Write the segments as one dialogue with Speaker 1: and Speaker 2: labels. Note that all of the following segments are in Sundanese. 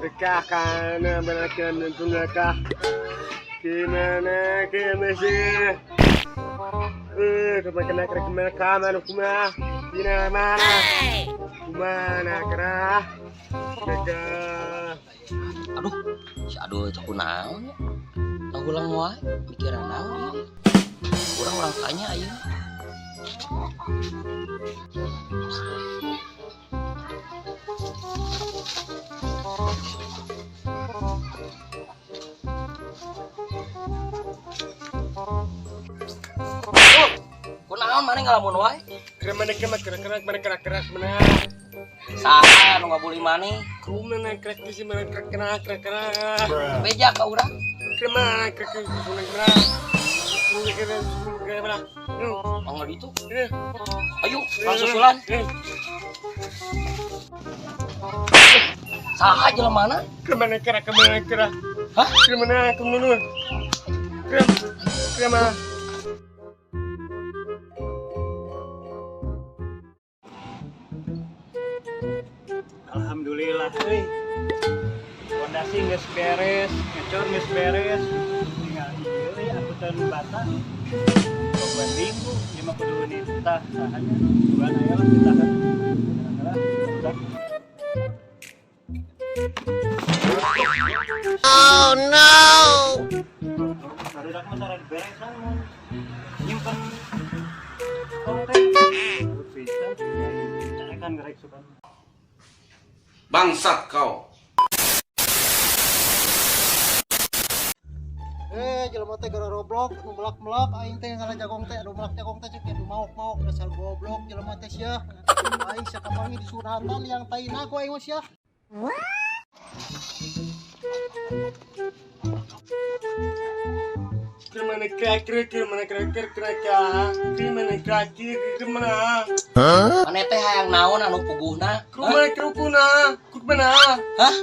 Speaker 1: Mereka karena mereka mereka gimana gimana kemana kemana kemana kemana mana kemana kerah mereka.
Speaker 2: Aduh, si aduh itu kunaon ya. Tanggulang wae, mikiran naon ieu. Urang-urang tanya ayeuna. Oh, kunaon maneh ngalamun wae?
Speaker 1: Kemana kemana kemana kemana kemana kemana.
Speaker 2: Saha nu ngabuli maneh?
Speaker 1: Kemana kemana kemana kemana kemana.
Speaker 2: Beja ka urang.
Speaker 1: Kemana kemana kemana kemana.
Speaker 2: Mangga ditu. Ayo, langsung susulan. Saha jelema mana?
Speaker 1: Kemana kemana kemana kemana.
Speaker 2: Hah?
Speaker 1: Kemana kemana kemana.
Speaker 3: Alhamdulillah euy. Pondasi geus beres, ngecor geus beres. Tinggal ieu euy angkutan bata. Coba minggu lima kudu nitah sahanya. Bukan aya lah nitahan. Udah.
Speaker 4: Oh no!
Speaker 3: Barudak mah tara diberesan mun nyimpen konten. Bisa, carekan gerek sukan.
Speaker 5: Bangsat kau.
Speaker 4: Jelema teh gara roblok, nu melak-melak aing teh ngala jagong teh, anu melak jagong teh cek anu maok-maok dasar goblok jelema teh sia. Aing sia kapangi disuratan yang taina ku aing mah sia.
Speaker 1: Kemana kira kemana kira kira kemana kira kemana.
Speaker 2: Maneh teh hayang naon anu puguhna?
Speaker 1: Kemana kemana kemana.
Speaker 2: Hah?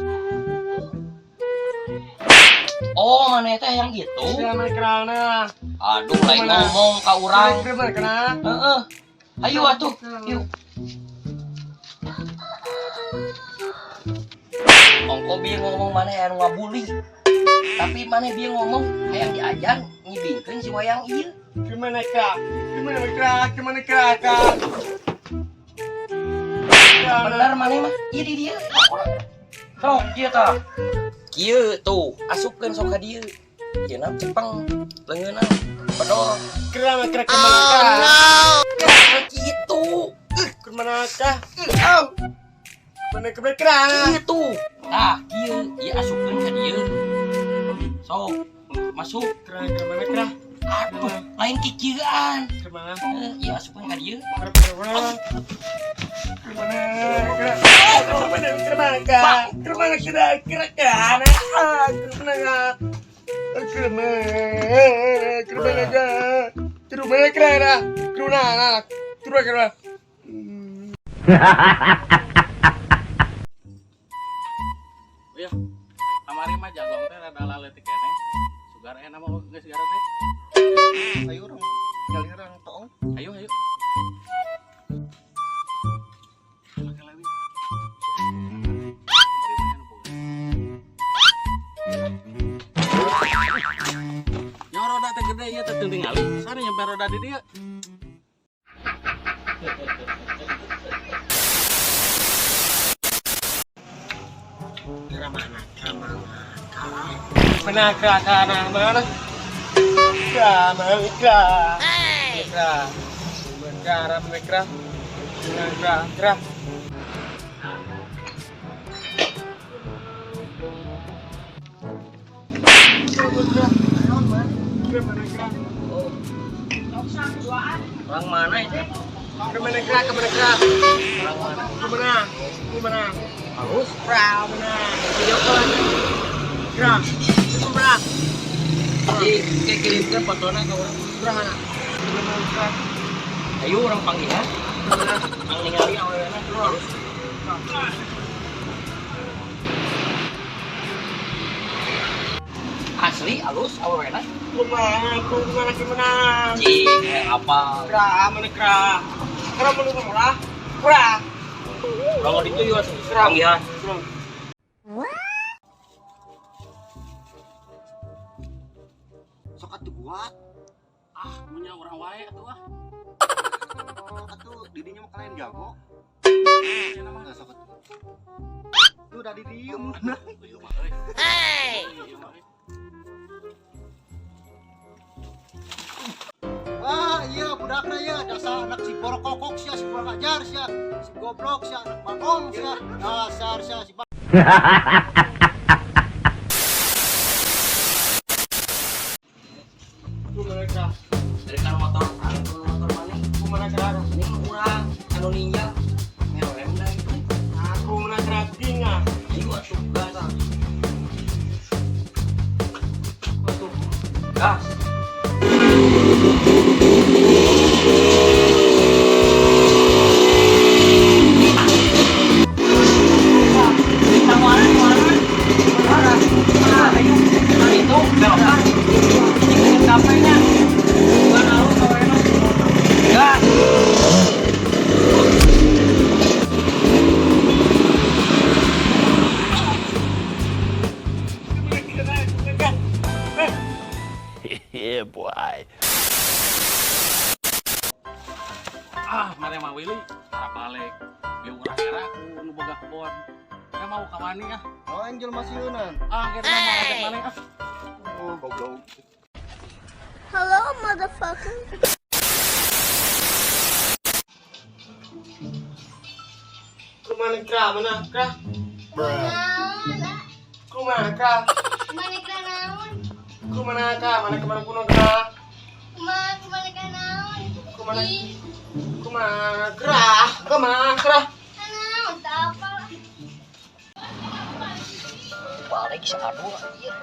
Speaker 2: Oh, maneh teh hayang gitu?
Speaker 1: Kemana kemana.
Speaker 2: Aduh, lain ngomong ka urang.
Speaker 1: Kemana kemana.
Speaker 2: Heeh. Ayo atuh, yuk. Ongko bieu ngomong maneh hayang ngabuli. Tapi maneh bieu ngomong hayang diajar ngibingkeun si wayang ieu.
Speaker 1: Kemana kak? Kemana kak? Kemana kak?
Speaker 2: Bener maneh mah. Ieu di dieu. Sok kieu tah. Kieu tuh, asupkeun sok ka dieu. Ieu na cepeng leungeunna bedol.
Speaker 1: Kemana kak? Kemana kak?
Speaker 2: Kitu.
Speaker 1: Kemana kak? Kemana kemana kak?
Speaker 2: Kitu. Tah, kieu ieu asupkeun ka dieu. Sok, masuk.
Speaker 1: Kemana kak?
Speaker 2: Aduh, lain kikieuan.
Speaker 1: Kemana?
Speaker 2: Ieu asupkeun ka dieu.
Speaker 1: Kemana? Kemana kemana kak? Kemana kira kira kemana? Kemana? Kemana? Kemana kak? Kemana kira? Kemana? Kemana kira?
Speaker 6: Iya, kamari mah jagong teh rada laleutik keneh. Sugar enak mah geus gara teh.
Speaker 4: Ayo urang galirang toong.
Speaker 6: Ayo, ayo. Nya roda teh gede ieu teh teu tingali. Sare nyampe roda di dieu.
Speaker 1: Mana kak? Mana mana? Kak, mana kak? Kak, mana kak? Mana kak?
Speaker 2: Orang mana itu?
Speaker 1: Kemana kak? Kemana kak?
Speaker 2: Orang mana?
Speaker 1: Kemana? Kemana?
Speaker 2: Halus.
Speaker 1: Kemana?
Speaker 2: Video call.
Speaker 1: Kak, kemana?
Speaker 2: Jadi kirimkeun fotona ka urang.
Speaker 1: Kemana? Kemana kak?
Speaker 2: Ayo urang panggilan. Ang ningali awewena terus. Asli alus awewena.
Speaker 1: Kemana? Kemana? Kemana?
Speaker 2: Cing, kayak apa?
Speaker 1: Kak, mana kak? Kak, mana kak? Kak.
Speaker 2: Urang ditu yuk panggilan.
Speaker 1: Kuat.
Speaker 6: Ah, punya urang wae atuh ah.
Speaker 1: Atuh didinya mah kalian jago.
Speaker 6: Ieu mah.
Speaker 1: Nggak sok. Lu udah di diem nah.
Speaker 6: Ieu mah euy. Ieu mah euy.
Speaker 4: Ah iya budakna ya dasar anak si borokokok sia, si kurang ajar sia, si goblok sia, anak bagong sia, dasar sia si
Speaker 1: Kumaha
Speaker 2: Dari kan motor, anu motor mana?
Speaker 1: Kumaha kra?
Speaker 2: Ini urang anu ninja. Ngerem dah itu.
Speaker 1: Aku mana kerating ah.
Speaker 2: Ayo atuh gas. Atuh gas. Gas.
Speaker 5: Yeah, boy.
Speaker 6: Ah, mane mah Willy, tara balik. Bieu urang era ku nu boga kebon. Kita mau ka wani ah.
Speaker 1: Oh, anjel masieunan.
Speaker 6: Ah, kita mau ngajak maneh ah.
Speaker 1: Oh, goblok.
Speaker 7: Hello, motherfucker.
Speaker 1: Kumaha kra mana kra?
Speaker 7: Naon, ah?
Speaker 1: Kumaha kra?
Speaker 7: Mana ka naon?
Speaker 1: Kumaha kra? Mana kemana kuno kra?
Speaker 7: Kumaha kumaha ka naon?
Speaker 1: Kumaha
Speaker 7: Ih,
Speaker 1: kumaha kra? Kumaha kra?
Speaker 7: naon tak apa.
Speaker 2: Balik si aduh anjir.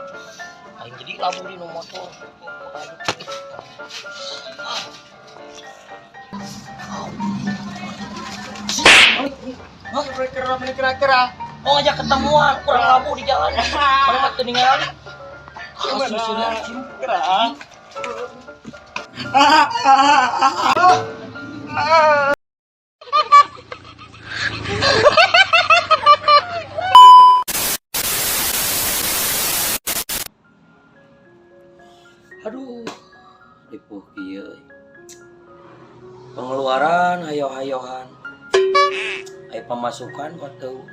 Speaker 2: Aing jadi labu di nu motor. Aing.
Speaker 1: Hah? Kra kra kra.
Speaker 2: Oh ngajak ketemuan, kurang labu di jalan. Mana mah teu ningali. Susunya
Speaker 1: Kra.
Speaker 2: Aduh, ripuh kieu euy. Pengeluaran hayo-hayohan. Aya pemasukan kok teu.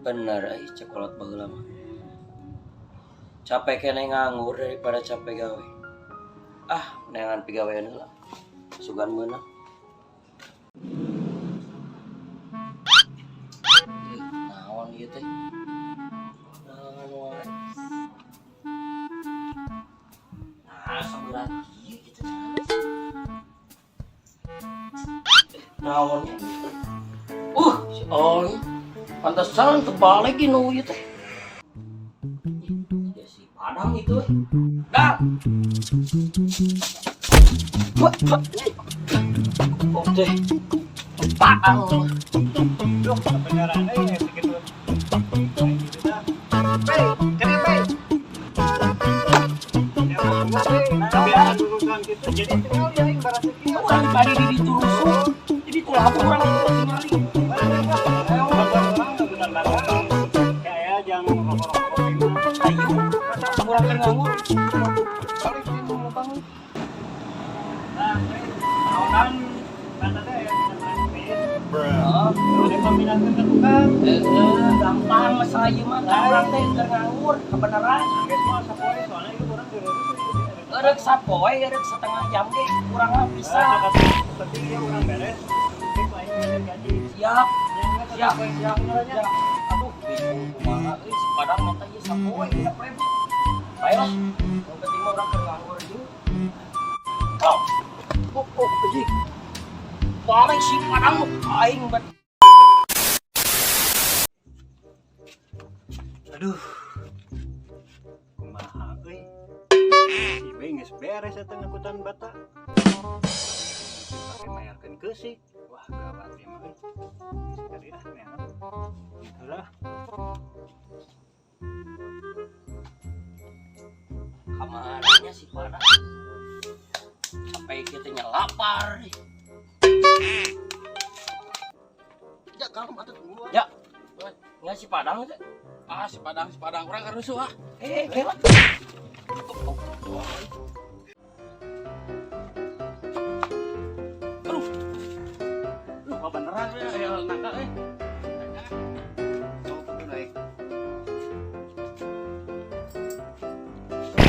Speaker 2: Bener euy cek kolot baheula mah. Capek keneh nganggur daripada capek gawe. Ah, neangan pigawean heula. Sugan meunang. Ih, naon ieu teh? Naon wae. Nah, saberat ieu kitu. Naon? Si Ong. Pantesan terbalik nu ieu teh. Ya si Padang itu. Dah. Wah, wah. Oh teh. Padang.
Speaker 3: Duh, kebenaran euy segitu. Kayak gitu dah. Ya, dudukan gitu. Jadi tinggal ya aing barang sekian.
Speaker 2: Urang tadi di ditu rusuh. Jadi kulah urang tingali.
Speaker 3: Kayak jangan rokok-rokok.
Speaker 2: Ayo, urang keur nganggur.
Speaker 3: Nah, kan kata teh ya
Speaker 2: Heeh.
Speaker 3: udah peminatkeun ke tukang.
Speaker 2: Gampang masalah ieu mah. Urang teh keur nganggur, kebenaran.
Speaker 3: Geus mah sapoe soalnya ieu urang diurus.
Speaker 2: Eureuk sapoe, eureuk setengah jam ge urang mah bisa.
Speaker 3: Penting ieu urang beres. Penting aing beres gaji.
Speaker 2: Siap,
Speaker 3: Siap,
Speaker 2: siap, siap, siap. Aduh, bingung kumaha euy si Padang meta ieu sapoe 6.000. Baiklah, yang penting mah urang keur nganggur ieu. Oh, oh, oh, euy. Balik si Padang aing bet.
Speaker 3: Aduh. Kumaha euy. Si B geus beres eta ngangkutan bata. Pake mayarkeun keusik. Wah, gawat ieu mah euy. Sekali ah neangan. Ulah.
Speaker 2: Kamarnya si Padang. Sampai kita lapar.
Speaker 4: Ya kalem atuh tungguan.
Speaker 2: Ya. Nggak si Padang teh.
Speaker 6: Ah, si Padang, si Padang urang rusuh ah.
Speaker 2: Eh, kela.
Speaker 6: Aduh. Aduh, beneran we aya nangka euy.
Speaker 4: Oh, kudu naik.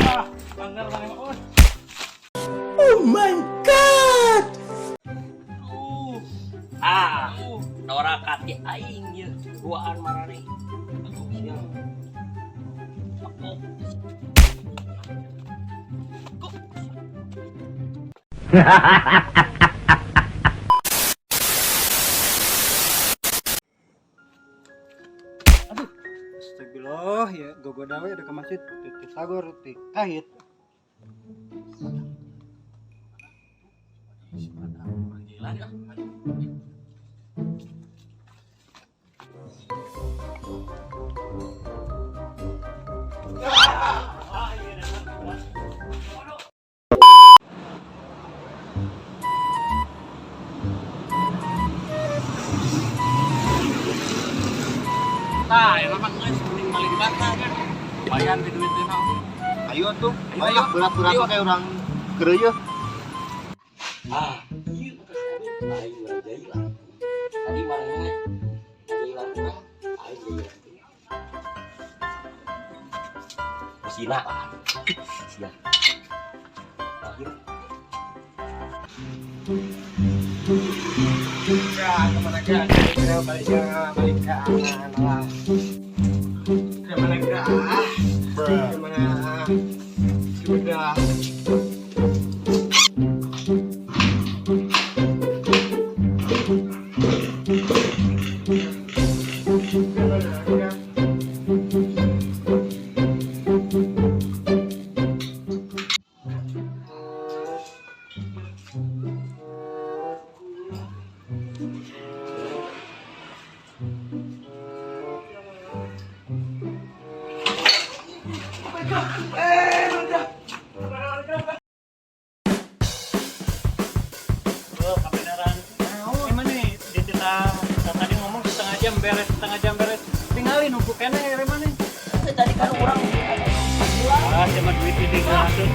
Speaker 6: Ah, langgar maneh mah euy.
Speaker 1: Oh my god.
Speaker 6: Aduh.
Speaker 2: Ah,
Speaker 6: Aduh.
Speaker 2: norak ti aing ieu duaan maraneh. Aduh, sia. Kapok. Kok
Speaker 3: Astagfirullah ya gogoda we ada ke masjid ti sagor ti kahit.
Speaker 6: Panggilan ya. Tah, enak mah geus mending balik bata kan. Lumayan di duit teh naon.
Speaker 4: Ayo tuh.
Speaker 6: Ayo,
Speaker 4: Ayo berat-berat
Speaker 6: ayo.
Speaker 4: kayak orang kereueuh.
Speaker 2: Ah, ieu aing urang jailan. Tadi manehna jailan urang, aing jailan. Musina lah. Sia. Akhir
Speaker 1: Ya, kemana ke? Kira balik ke balik ke lah. Kemana ke? Kemana? Sudah. Kemana ke?
Speaker 3: Oh, kebenaran. Gimana nih? Di tita tadi ngomong setengah jam beres, setengah jam beres. Tinggalin numpuk keneh ya mana?
Speaker 2: Tadi kan urang
Speaker 3: Ah, sama duit ini 100.